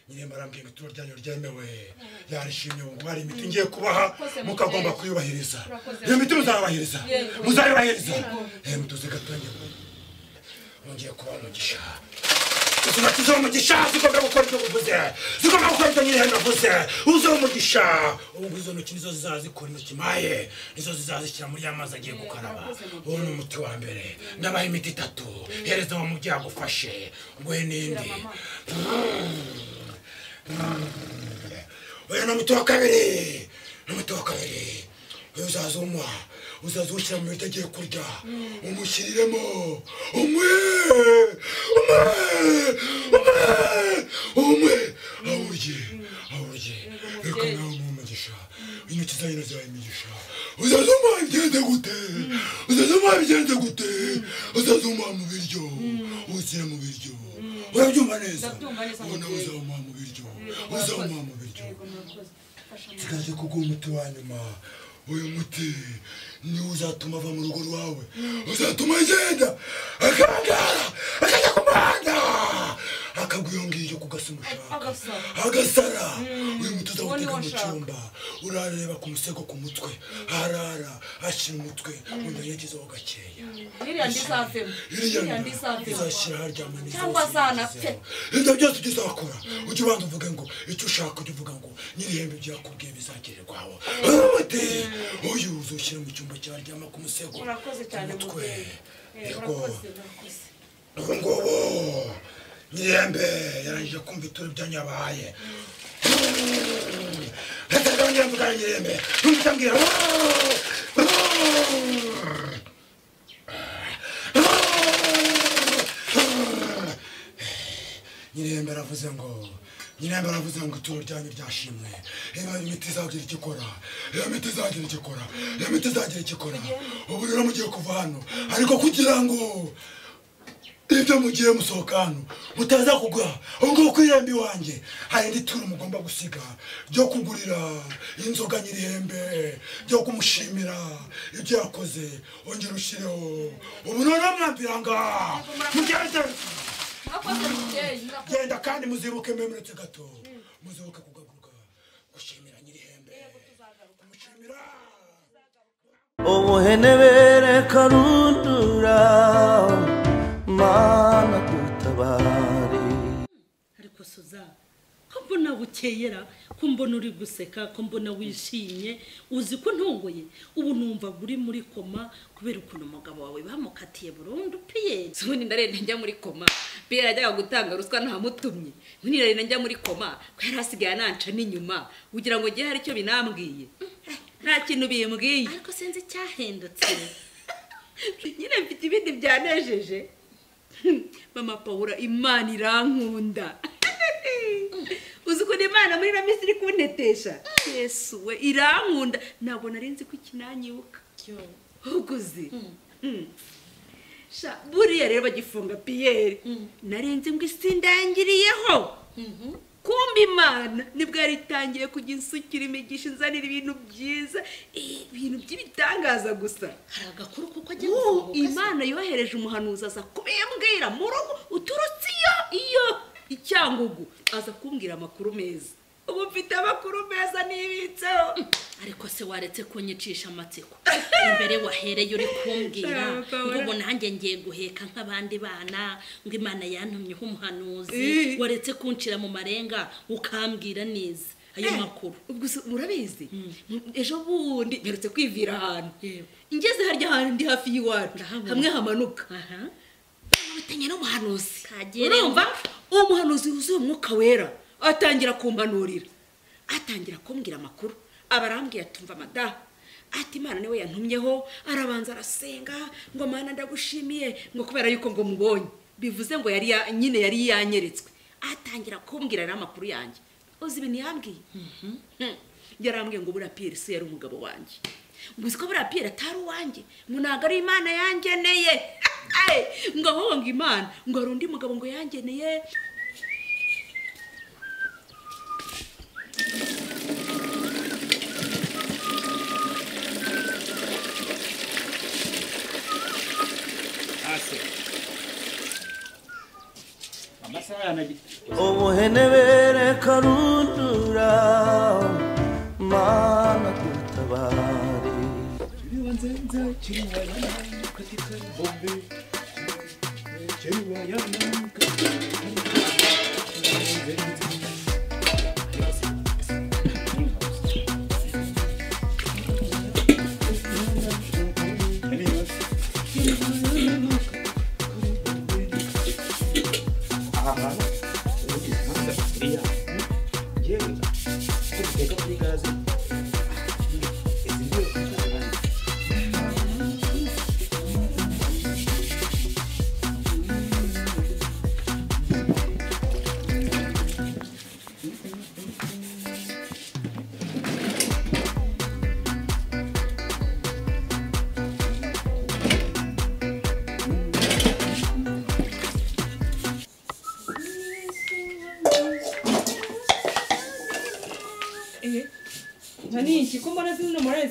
Nyiremba arambwiye ngo ituro ryanyu ryemewe, yarishimye ngo hari imiti ngiye kubaha mukagomba kuyubahiriza. Iyo miti muzayubahiriza, muzayubahiriza. Mutuze gato ngiye kubaha umugisha. Izo ntoki z'umugisha zigomba gukora icyo uvuze, zigomba gukora icyo Nyirihembe avuze. Uze umugisha. Ubu izo ntoki nizo zizazikora, intoki maye nizo zizazishyira muri ya mazi agiye gukaraba. Uwo ni umuti wa mbere. Ndabaha imiti itatu, hereza uwo mubyeyi agufashe nguhe n'indi. Uyu ni umuti wa kabiri, ni umuti wa kabiri. Uyu uzaza unywa, uzaza uwushyira mu biryo agiye kurya, umushyiriremo, umwe umwe umwe umwe, awurye awurye. Reka nawe umuhe umugisha, intoki zanyu zibahe imigisha. Uzaza umuha bigenze gute? Uzaza umuha bigenze gute? Uzaza umuha mu biryo, uwushyire mu biryo. Urabyumva neza? Ubona uzamuha mu biryo, uzamuha mu biryo. Nsigaje kuguha umuti wa nyuma. Uyu muti niwo uzatuma ava mu rugo rwawe, uzatuma agenda akangara akajya ku muhanda, akagwa iyo ngiyo ku gasi mushaka, agasara. Uyu muti uzawutega mu cyumba, urareba ku musego ku mutwe, harara ashyira umutwe, unyanyagizeho gakeya. Iriya izashyira haryama neza, cyangwa azanapfe. Ibyo byose ujye uzakora, ujye ubanza uvuge ngo icyo ushaka, ujye uvuga ngo Nyirihembe ibyo yakubwiye bizagererwaho. Umuti uyu uzushyira mu cyumba cyaryama ku musego. Urakoze cyane mutwe. Yego. Ubu ngubu Nyirihembe yarangije kumva ituro bya nyabaye. Reka mvugana Nyirihembe, numva ambwira. Nyirihembe aravuze ngo, Nyirihembe aravuze ngo ituro ryanyu ryashimwe. Iyo miti izagira icyo ikora, iyo miti izagira icyo ikora, iyo miti izagira icyo ikora. Ubu rero mugiye kuva hano, ariko kugira ngo ibyo mugiye musohoka hano mutaza kugwa ubu ngubu ku irembo iwanjye, hari indi turo mugomba gusiga ryo kugurira inzoga Nyirihembe, ryo kumushimira ibyo yakoze. Ongera ushyireho. Ubu noneho mwambiranga mugende. Genda kandi muzibuke mwemeretse gato, muzibuke kugaruka gushimira Nyirihembe, kumushimira. Ubuhenebere karundura mana dutabare. Ariko Suza, ko mbona bukeyera, ko mbona uri guseka, ko mbona wishimye, uzi ko ntungoye. Ubu numva uri muri koma kubera ukuntu umugabo wawe bamukatiye burundu Pierre. Ubundi ndarenda njya muri koma. Pierre ajyaga gutanga ruswa ntamutumye. Ubundi ndarenda njya muri koma ko yari asigaye ananca n'inyuma, ugira ngo ngiye hari icyo binambwiye. Nta kintu bimbwiye. Ariko sinzi icyahindutse. Nyine mfite ibindi byanejeje. Mama Paula, Imana irankunda. Uzi ukuntu Imana muri ino minsi iri kuntetesha? Yesu we, irankunda. Ntabwo nari nzi ko ikinanyibuka. Uguzi. Sha, buriya rero bagifunga Pierre, nari nzi ngo isi ndangiriyeho. Kumbe Imana nibwo yari itangiye kujya insukira imigisha, inzanira ibintu byiza, ibintu by'ibitangaza gusa. Hari agakuru kuko agiye gufunguka. Imana yohereje umuhanuzi aza kubimbwira mu rugo uturutse iyo icyangugu, aza kumbwira amakuru meza. Ubu mfite amakuru meza nibitseho. Ariko se waretse kunyicisha amatsiko? Imbere wahereye uri kumbwira ngo ubu nanjye ngiye guheka nk'abandi bana, ngo Imana yantumyeho umuhanuzi, waretse kuncira mu marenga ukambwira neza ayo makuru. Ubwo murabizi, ejo bundi mperutse kwivira ahantu, ngeze harya hantu ndi hafi y'iwacu hamwe hamanuka, bitanye n'umuhanuzi. Urumva uwo muhanuzi wuzuye umwuka wera atangira kumpanurira, atangira kumbwira amakuru. Abarambwiye atumva madamu ati Imana niwe yantumyeho. Arabanza arasenga ngo Mana ndagushimiye, ngo kubera yuko ngo mubonye, bivuze ngo yari nyine yari yanyeretswe. Atangira kumbwira rero amakuru yanjye. Uzi ibintu yambwiye? Yarambwiye ngo buriya Pierre si yari umugabo wanjye, ngo uzi ko buriya Pierre atari uwanjye, ngo ntabwo ari Imana yangeneye. Ngo ahubwo ngo Imana ngo hari undi mugabo ngo yangeneye. Amasaha yanagiye. Ubuhenebere karundura Mana dutabare.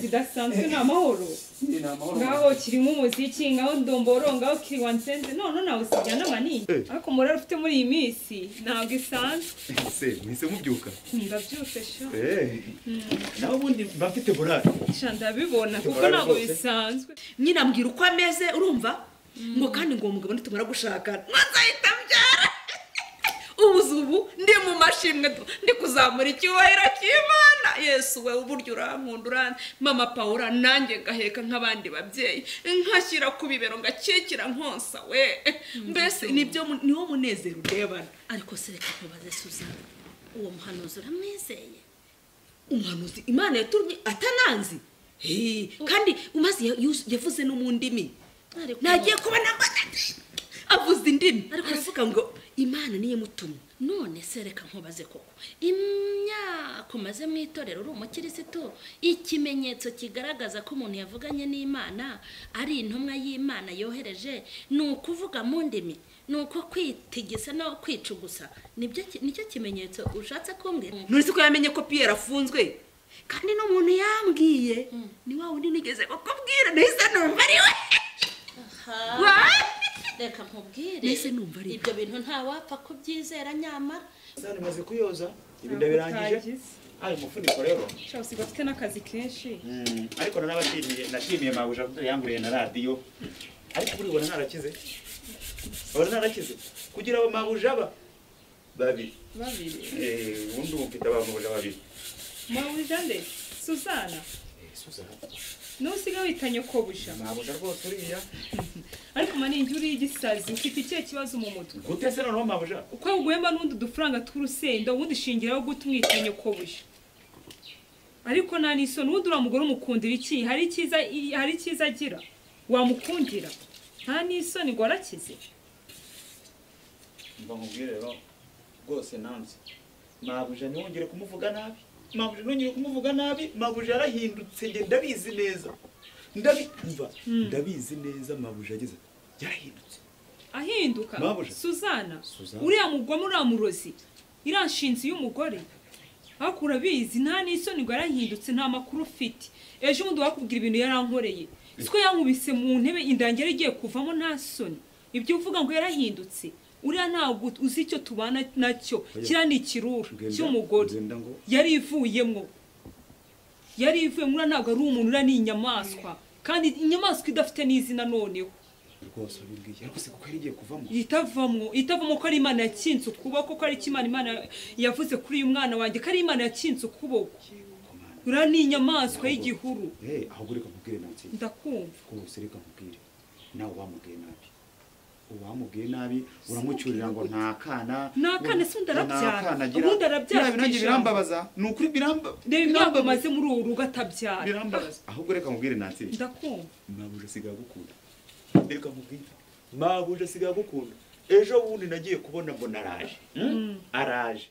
Zidasanzwe ni amahoro ngaho kirimo umuziki ngaho ndomboro ngaho kiriwansenze none nawe usijyana manini ariko morale ufite muri iyi minsi ntabwo isanzwe. Se mwise mubyuka? Ndabyutse sha. Nawe ubundi mba mfite morale sha, ndabibona kuko ntabwo bisanzwe. Nyina ambwira uko ameze urumva ngo kandi ngo umugabo nitumara gushakana mwazahita mbyara. Ubu ndi mu mashimwe ndi kuzamura icyubahiro cy'Imana. Yesu we uburyo urankunda uran mama Paula nanjye ngaheka nk'abandi babyeyi nkashyira ku bibero ngakikira nkonsa we mbese nibyo niwo munezero urebana. Ariko se reka nkubaze Suzana, uwo muhanuzi uramwizeye? Umuhanuzi Imana yatumye atananzi kandi umaze yavuze no mu ndimi nagiye kubona avuze indimi ariko aravuga ngo Imana niye mutumye. None se reka nkubaze koko, imyaka umaze mu itorero uri umukirisitu, ikimenyetso kigaragaza ko umuntu yavuganye n'Imana ari intumwa y'Imana yohereje ni ukuvuga mu ndimi, ni uko kwitigisa no kwicugusa, nibyo nicyo kimenyetso ushatse kumbwira? None ko yamenye ko Pierre afunzwe kandi n'umuntu yambwiye ni wa wundi nigeze kukubwira nahise numva ari we. Reka nkubwire ibyo bintu nta wapfa kubyizera nyamara. Sani maze kuyoza ibi ndabirangije. Ayo mufuniko rero sha usiga ufite n'akazi kenshi. Ariko narabashimiye, nashimiye mabuja yanguriye na radio. Ariko uri ubona narakize. Ubona narakize kugira abo mabuja ba babiri. Babiri. Ubundi mfite ababuja babiri. Mabuja nde? Suzana. Suzana. Nusiga witanye ko busha. Mabuja rwose uriya. Ariko maningi uri igisazi ufite ikihe kibazo mu mutwe? Gute se noneho mabuja? Uko uguhemba n'undi dufaranga tw'urusenda ubundi shingiraho gutumwitanye ko busha. Ariko nta nisoni ubundi uramugore umukundira iki? Hari icyiza hari icyiza agira wamukundira? Nta nisoni ngo arakize. Mba nkubwire rero rwose nanze. Mabuja ntiwongere kumuvuga nabi. Mabuja nongeye kumuvuga nabi, mabuja yarahindutse nge ndabizi neza. Ndabiva, ndabizi neza mabuja ageze. Yarahindutse. Ahinduka. Suzana, uriya mugwa muri amurozi. Iranshinzi y'umugore. Akura bizi nta nisoni ngo yarahindutse nta makuru ufite. Ejo ubundi wakubwira ibintu yarankoreye. Siko yankubise mu ntebe indangere igiye kuvamo nta soni. Ibyo uvuga ngo yarahindutse. Uriya ntabwo uzi icyo tubana nacyo kira ni ikirura cy'umugore yari ivuyemo uriya ntabwo ari umuntu, uriya ni inyamaswa kandi inyamaswa idafite n'izina noneho rwose ubimbwiye. Ariko se kuko yari igiye kuvamo itavamo ko ari Imana yakinze ukuboko, ko ari Imana yavuze kuri uyu mwana wanjye ko ari Imana yakinze ukuboko. Uriya ni inyamaswa y'igihuru. Ahubwo reka nkubwire Nancy. Ndakumva rwose reka nkubwire nawe wamubwiye nabi. Uwamubwiye nabi uramucyurira ngo nta kana nta kana se ndarabyara ubundi arabyara nanjye birambabaza ni ukuri birambabaza. Reba imyaka umaze muri uru rugo atabyara birambabaza. Ahubwo reka nkubwire Nancy. Ndakumva. Mabuja asigaye agukunda. Reka nkubwire mabuja asigaye agukunda. Ejo bundi nagiye kubona mbona araje araje.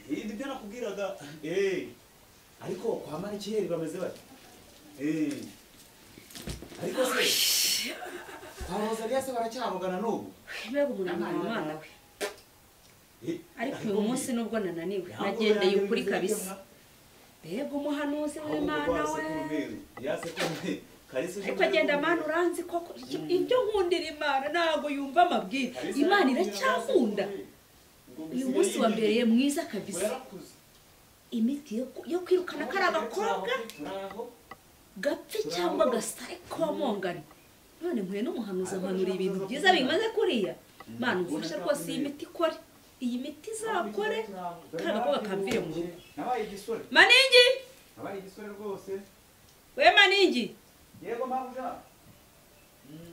Ibi byo nakubwiraga ariko kwa Marikeri bameze bate? Ariko se kwa Rosalia se baracyavugana n'ubu? Mbega umuntu Imana we. Ariko uyu munsi nubwo nananiwe nagendeye ukuri kabisa. Mbega umuhanuzi w'Imana we. Kalisa Ariko agenda mana uranzi koko ibyo nkundira Imana ntabwo yumva amabwire. Imana iracyankunda. Uyu munsi wambereye mwiza kabisa. Imiti yo kwirukana kari abakobwa gapfe cyangwa gasare komongana. None mpuye n'umuhanuzi ampanura ibintu byiza bimaze kuriya. Mana umfashe rwose iyi miti ikore. Iyi miti izakore kari abakobwa kamvire mu rugo. Nabaye igisore. Maningi! Nabaye igisore rwose. We Maningi! Yego mabuja.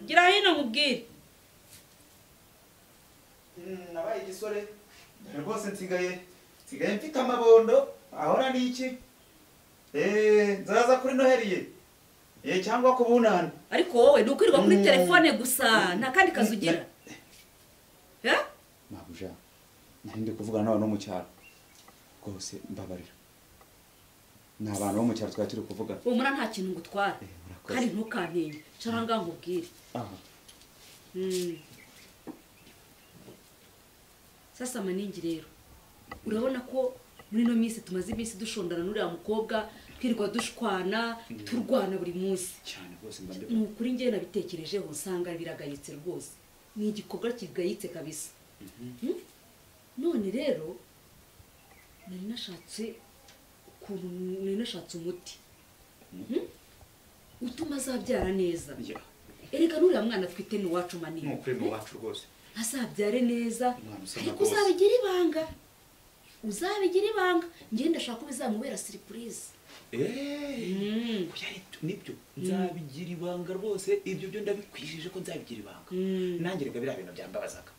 Gira hino nkubwire. Nabaye igisore rwose nsigaye mfite amabondo ahora n'iki nzaza kuri Noheli ye cyangwa ku bunani. Ariko wowe ni ukwirirwa kuri telefone gusa nta kandi kazi ugira. Mabuja nari ndi kuvugana n'abantu bo mu cyaro rwose mbabarira. Ni abantu bo mu cyaro twari turi kuvugana. Humura nta kintu ngutwara kandi ntukantinye nshaka ngaho nkubwire. Sasa Maningi rero urabona ko muri no minsi tumaze iminsi dushondana n'uriya mukobwa twirirwa dushwana turwana buri munsi cyane rwose mba ni ukuri njye nabitekerejeho nsanga biragayitse rwose ni igikorwa kigayitse kabisa. None rero nari nashatse ukuntu nari nashatse umuti utuma azabyara neza. Erega n'uriya mwana twite ni uwacu Maningi. Ni ukuri ni uwacu rwose. Azabyare neza ariko uzabigira ibanga. Uzabigira ibanga njye ndashaka ko bizamubera surprise. Nibyo nzabigira ibanga rwose ibyo byo ndabikwijije ko nzabigira ibanga. Nanjye rega biriya bintu byambabazaga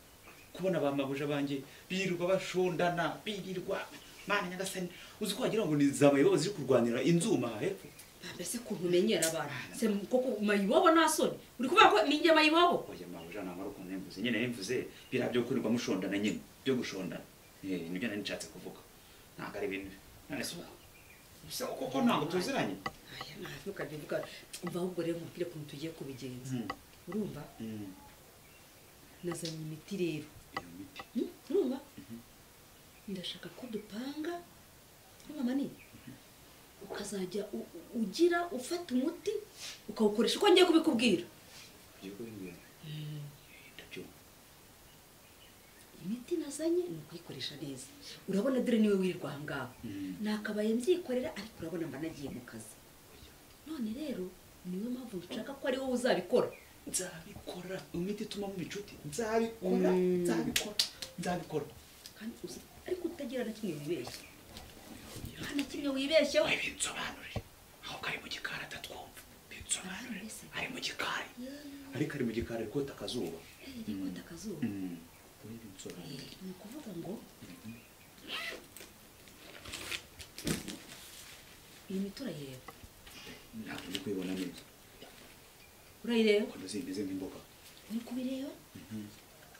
kubona ba mabuja banjye birirwa bashondana birirwa Mana nyagasani uzi ko wagira ngo ni za mayibobo ziri kurwanira inzuma hepfo. Mbese kuntu umenyera abantu se koko mayibobo nta soni uri kuvuga ko ninjye mayibobo? Oya mabuja ntabwo ari ukuntu mvuze nyine mvuze biriya byo kwirirwa mushondana nyine byo gushondana nibyo nari nshatse kuvuga ntabwo ari ibintu none se koko ntabwo tuziranye. Aya ntukabivuga umva ahubwo rero mubwire ukuntu tugiye kubigenza. Urumva nazanye imiti rero. Iyo miti urumva ndashaka ko dupanga mama ni ukazajya ugira ufata umuti ukawukoresha uko ngiye kubikubwira. Ugiye kubimbwira? Ndabyumva. Imiti nazanye ni ukuyikoresha neza. Urabona dore niwe wirirwa aha ngaha nakabaye mbyikorera ariko urabona mba nagiye mu kazi. None rero niyo mpamvu nshaka ko ari wowe uzabikora. Nzabikora. Imiti ituma mu inshuti. Nzabikora, nzabikora, nzabikora. Kandi ariko utagira na kimwe wibeshye. Nta na kimwe wibeshyeho. Binsobanurire. Aho kari mu gikari atatwumva. Binsobanurire. Ari mu gikari. Ariko ari mu gikari ari kota akazuba. Ari kota akazuba. Ni ukuvuga ngo iyi miti urayireba? Ntabwo ndi kuyibona neza. Urayireba? Ukuntu zimeze nk'imboga. Uri kubireba?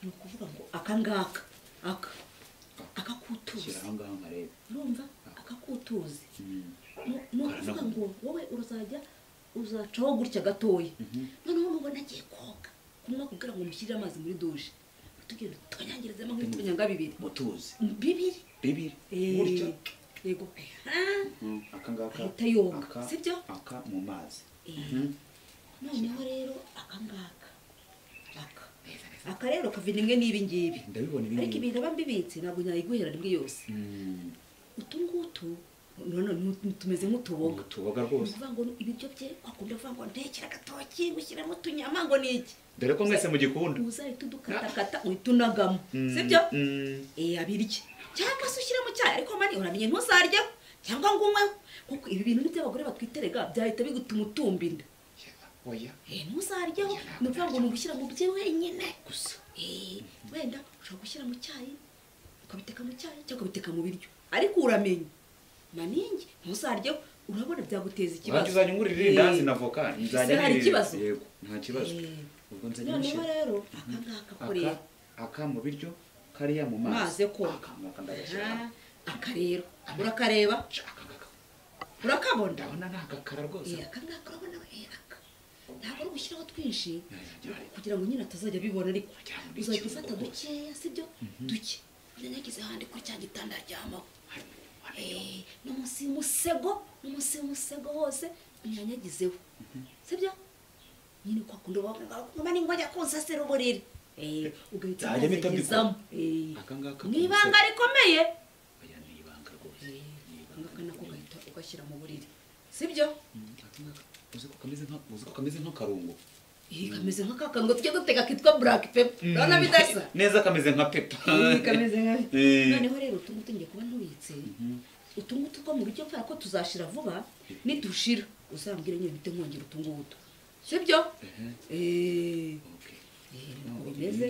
Ni ukuvuga ngo aka ngaka aka akakutuzi. Shyira aho ngaho nkarebe. Urumva? Akakutuzi. Ni ukuvuga ngo wowe urazajya uzacaho gutya gatoya. Noneho nubona agiye koga kumwe kugira ngo umushyirire amazi muri dushe. Tugenda tukanyangirizamo nk'ibitunyanga bibiri. Mutuzi. Bibiri. Bibiri. Gutya. Yego. Aka ngaka. Ahita yoga. Sibyo? Aka mu mazi. Noneho rero aka ngaka. Aka. Aka rero kavina imwe n'ibi ngibi. Ndabibona ibi ngibi. Ariko ibintu bambibitse ntabwo nayiguhera rimwe yose. Utu ngutu none tumeze nk'utuboga. Utuboga rwose. Uvuga ngo ibiryo bye akunda avuga ngo ntekera agatoki ngushyiramo utunyama ngo ni iki? Dore ko mwese mugikunda. Uzahita udukatakata uhita unagamo. Sibyo? Abirye. Cyangwa se ushyire mu cyayi ariko mani uramenye ntuzaryeho cyangwa ngo unyweho kuko ibi bintu nibyo abagore batwiterega byahita bigutuma utumba inda. Oya. Ntuzaryeho ni ukuvuga ngo ni ugushyira mu bye wenyine gusa. Wenda ushobora gushyira mu cyayi ukabiteka mu cyayi cyangwa ukabiteka mu biryo ariko uramenye Maningi ntuzaryeho urabona byaguteza ikibazo. Uzajya ungurira irindazi na voka nzajya hari ikibazo? Yego nta kibazo. Ubwo nzajya Noneho rero aka ngaka korera aka mu biryo kariya mu mazi. Mazi ko. Aka rero urakareba? Urakabona? Ndabona ni agakara rwose. Aka ngaka urabona aka. Ntabwo ari ugushyiraho twinshi kugira ngo nyine atazajya abibona ariko uzajya ufata dukeya sibyo? Duke. Unyanyagize ahandi kuri cya gitanda aryamaho. No munsi y'umusego, no munsi y'umusego hose unyanyagizeho. Sibyo? Nyine kwa kundi ngoma ni ngwajya kunsasira uburiri. Ugahita mpita. Ni ibanga rikomeye. Oya ni ibanga rwose. Ni ibanga nako ugahita ugashyira mu buriri. Sibyo? Uzi ko kameze nk'akarungo. Kameze nk'akakango tujya duteka kitwa black pepper. Urabona bidasa? Neza kameze nka pepper. Kameze nka. Noneho rero utungutu ngiye kuba ntubitse. Utungutu two mu buryo kubera ko tuzashira vuba nidushira uzambwire nyine bite nkongera utungutu. Sibyo? Okay. Bimeze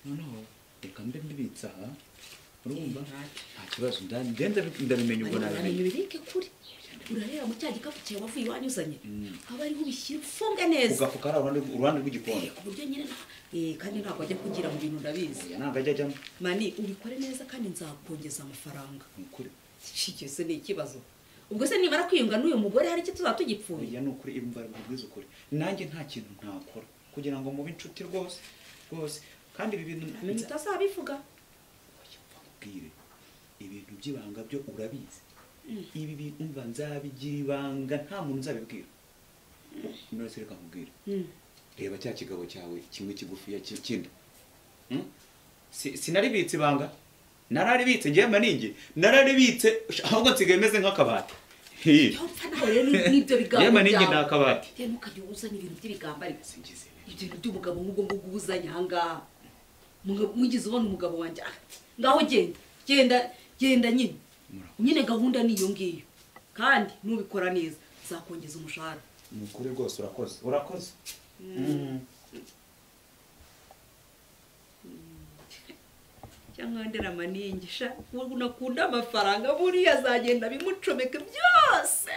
noneho reka mbe mbibitsa aha. Urumva? Nta kibazo ndagenda ndabimenya ubwo nabimenya. Ubibike kuri. Urareba mu cya gikapu cyawe wavuye iwanyu uzanye. Haba ariho ubishyira ufunge neza. Ugafuka ari uruhande rw'igikoni. Ku buryo nyine kandi ntabwo ajya kugira mu bintu ndabizi. Ntabwo ajya ajyamo. Mani ubikore neza kandi nzakongeza amafaranga. Ukuri. Icyo se ni ikibazo. Ubwo se nimara kwiyunga n'uyu mugore hari icyo tuzaba tugipfuye. Oya ni ukuri imva mbabwiza ukuri. Nanjye nta kintu ntakora kugira ngo mube inshuti rwose rwose kandi ibi bintu menya utazabivuga. Oya mva ibintu by'ibanga byo urabizi. Ibi bintu umva nzabigira ibanga nta muntu nzabibwira. None se reka nkubwire. Reba cya kigabo cyawe kimwe kigufiya kindi. Sinaribitse ibanga. Nararibitse ngiye maningi. Nararibitse ahubwo nsigaye meze nk'akabati. Yopfa nawe rero n'ibyo bigambo. Ngiye maningi n'akabati. Rero ntukajye uzana ibintu by'ibigamba ariko singize. Ibyo bintu by'umugabo nk'ubwo ngubwo uzanye aha ngaha. Mwigeze ubona umugabo wanjye. Ngaho genda. Genda genda nyine. Nyine gahunda ni iyo ngiyo. Kandi nubikora neza nzakongeza umushahara. Ni ukuri rwose urakoze. Urakoze. Cyangwa ndera maningi sha unakunda amafaranga buriya azagenda bimucomeka byose.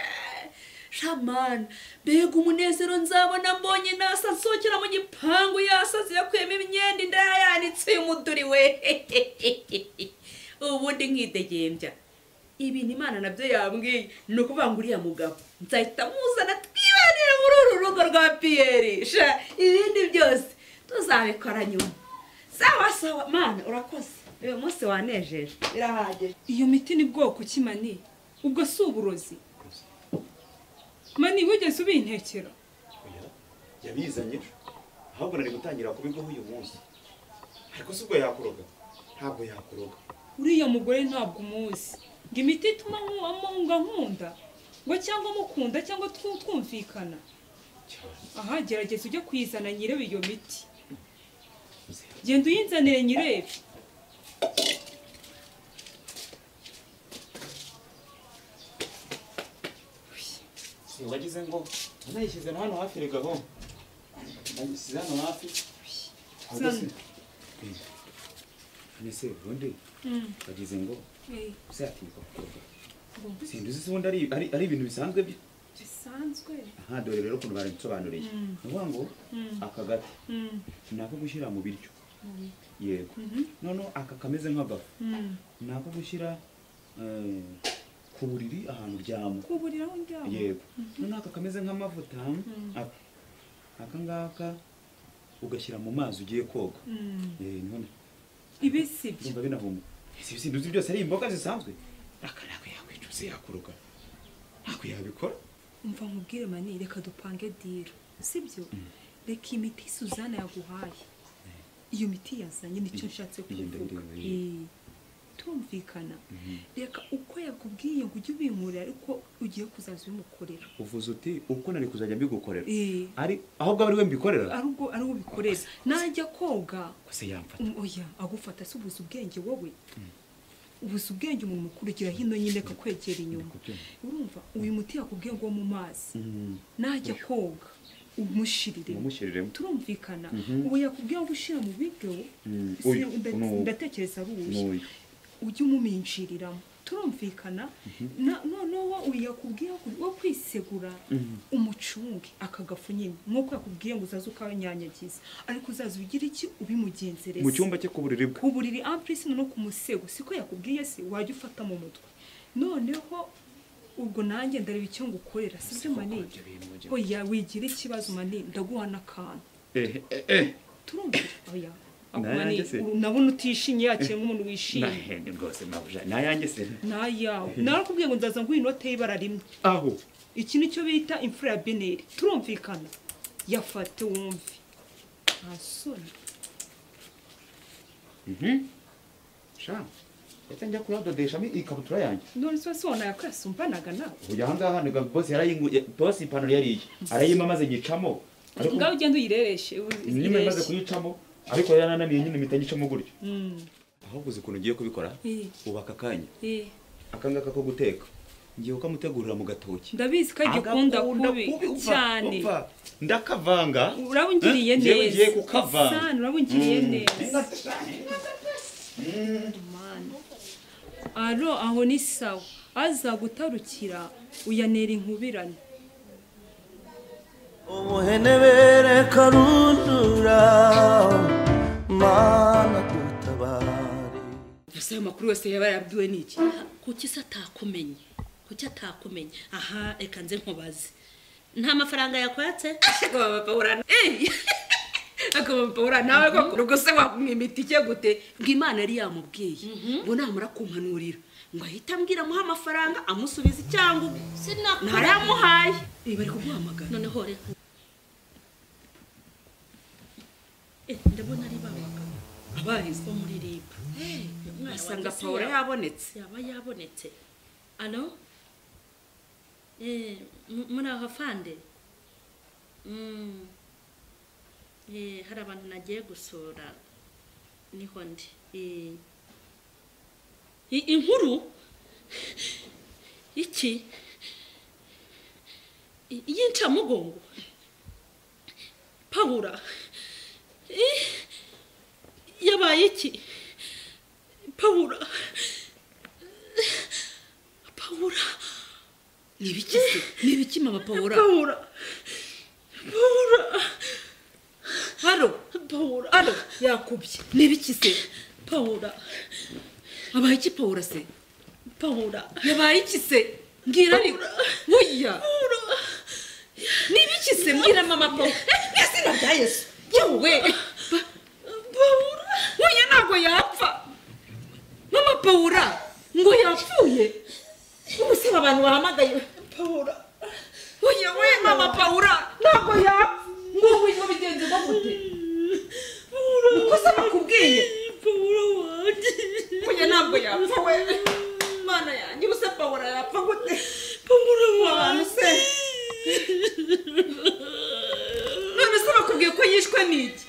Shaman mbega umunezero nzabona mbonye nasa nsokera mu gipangu yasaze yakuyemo imyenda indayanitse umuduri we. Ubundi nkidegembya. Ibintu Imana nabyo yambwiye ni ukuvuga ngo uriya mugabo nzahita muzana twibanire muri uru rugo rwa Pierre sha ibindi byose tuzabikora nyuma. Sawa sawa mana urakoze uyu munsi wanejeje birahagije. Iyo miti ni bwoko ki mani? Ubwo si uburozi? Mani wigeze ubintekera? Oya yabizanye ahubwo nari gutangira kubiguha uyu munsi. Ariko si ubwo yakuroga. Ntabwo yakuroga. Uriya mugore ntabwo umuzi. Ngo imiti ituma nkunga nkunda ngo cyangwa mukunda cyangwa twumvikana. Aha gerageza ujye kuyizana nyirebe iyo miti. Genda uyinzanire nyirebe. Si wagize ngo nayishyize hano hafi rega ho. Nayishyize hano hafi. Nese ubundi wagize ngo uzatinyuka kukuroga. Sinduzi se ubundi ari ibintu bisanzwe bisanzwe. Aha dore rero ukuntu baransobanuriye. Ni ukuvuga ngo aka gati ni ako gushyira mu biryo. Yego. Noneho aka kameze nk'agafu ni ako gushyira ku buriri ahantu uryama. Ku buriri aho ndyama. Yego. Noneho aka kameze nk'amavuta aka ngaka ugashyira mu mazi ugiye koga. None ibi sibyo. Ndumva binahumura. Sinduzi byose ari imboga zisanzwe. Aka nako yakwicuza yakuroga. Ntabwo yabikora. Umva nkubwire mani reka dupange deal. Sibyo? Reka imiti Suzana yaguhaye. Iyo miti yazanye nicyo nshatse kuvuga. Tumvikana. Reka uko yakubwiye ngo ujye ubinkorera ariko ugiye kuzaza ubimukorera. Uvuze uti uko nari kuzajya mbigukorera. Ari ahubwo ari we mbikorera. Ari ubwo ari ubikorera. Najya koga. Kose yamfata. Oya agufata se ubuze ubwenge wowe. Ubuze ubwenge umuntu mukuru ugira hino nyine kakwegera inyuma. Urumva uyu muti yakubwiye ngo mu mazi. Najya koga umushirire. Turumvikana. Ubu yakubwiye ngo ushira mu biryo. Ndatekereza ari uyu. Ujye umuminjiriramo. Turumvikana. Noneho uyu yakubwiye wo kwisegura umucunge akagafu nyine nkuko yakubwiye ngo uzaze ukanyanyagiza ariko uzaze ugira iki ubimugenzereza mu cyumba cye ku buriri bwe. Ku buriri amprise no ku musego siko yakubwiye se wajya ufata mu mutwe. Noneho ubwo nanjye ndareba icyo ngukorera sibyo mani? Oya wigira ikibazo mani ndaguha n'akantu. Turumva oya nabona utishimye yakeye nk'umuntu wishimye. Nahende rwose mabuja nayanjye se nayawe narakubwiye ngo nzaza nguha inote y'ibara rimwe. Aho iki nicyo bita imfura ya beneri. Turumvikana. Yafate wumve. Nta soni. Sha. Ese njya kuyadodeshamo ikabutura yanjye. None se wose wanayakasumbanaga nawe. Ujya aha ngaha ni boss yarayinguye, boss ipantaro yariye. Arayima maze nyicamo. Ariko ngaho ugenda uyirereshe. Nyine maze kuyicamo ariko yarananiye nyine mpita nyicamo gutyo. Ahubwo uzi ukuntu ugiye kubikora? Ubaka akanya. Akangaka ko guteka. Ngiye ukamutegurira mu gatoki. Ndabizi ko agikunda kubi cyane. Ndakavanga. Urabungiriye neza. Ngiye kukavanga. Sana urabungiriye neza. Aro aho ni sawa. Aza gutarukira uyanera inkubirane. Umuhenebere karundura mana dutabare. Ese ayo makuru yose yaba yarabwiwe n'iki? Kuki se atakumenye? Kuki atakumenye? Aha reka nze nkubaze. Nta mafaranga yakwatse? Mama Paula. Mama Paula nawe koko ubwo se wakumwima itike gute? Ngo Imana yari yamubwiye ngo namara kumpanurira ngo ahita ambwira amuha amafaranga amusubiza icyangu. Ntaramuhaye. Bari kumuhamagara. Noneho reka. Ndabona ari babagabo. Abahize bo muri RIB. Asanga Paula yabonetse. Yaba yabonetse. Allo? Muri aho afande? Hari abantu nagiye gusura niho ndi. Inkuru iki y'incamugongo Paula yabaye iki? Paula Paula nibiki se? Nibiki mama Paula? Paula Paula Halo Paula Halo yakubye. Nibiki se? Paula abaye iki Paula se? Paula yabaye iki se? Mbwira ariko. Oya Paula nibiki se? Mbwira mama Paula. Izina rya Yesu. Yewe Paula oya ntabwo yapfa. Mama Paula ngo yapfuye. Ubuse abantu bahamagaye Paula. Oya we mama Paula ntabwo yapfa. Ngo ngo bigenze gute? Uko se bakubwiye? Paula wanjye. Oya ntabwo yapfa we. Mana yanjye ubuse Paula yapfa gute? Paula wanjye se. None se bakubwiye ko yishwe n'iki?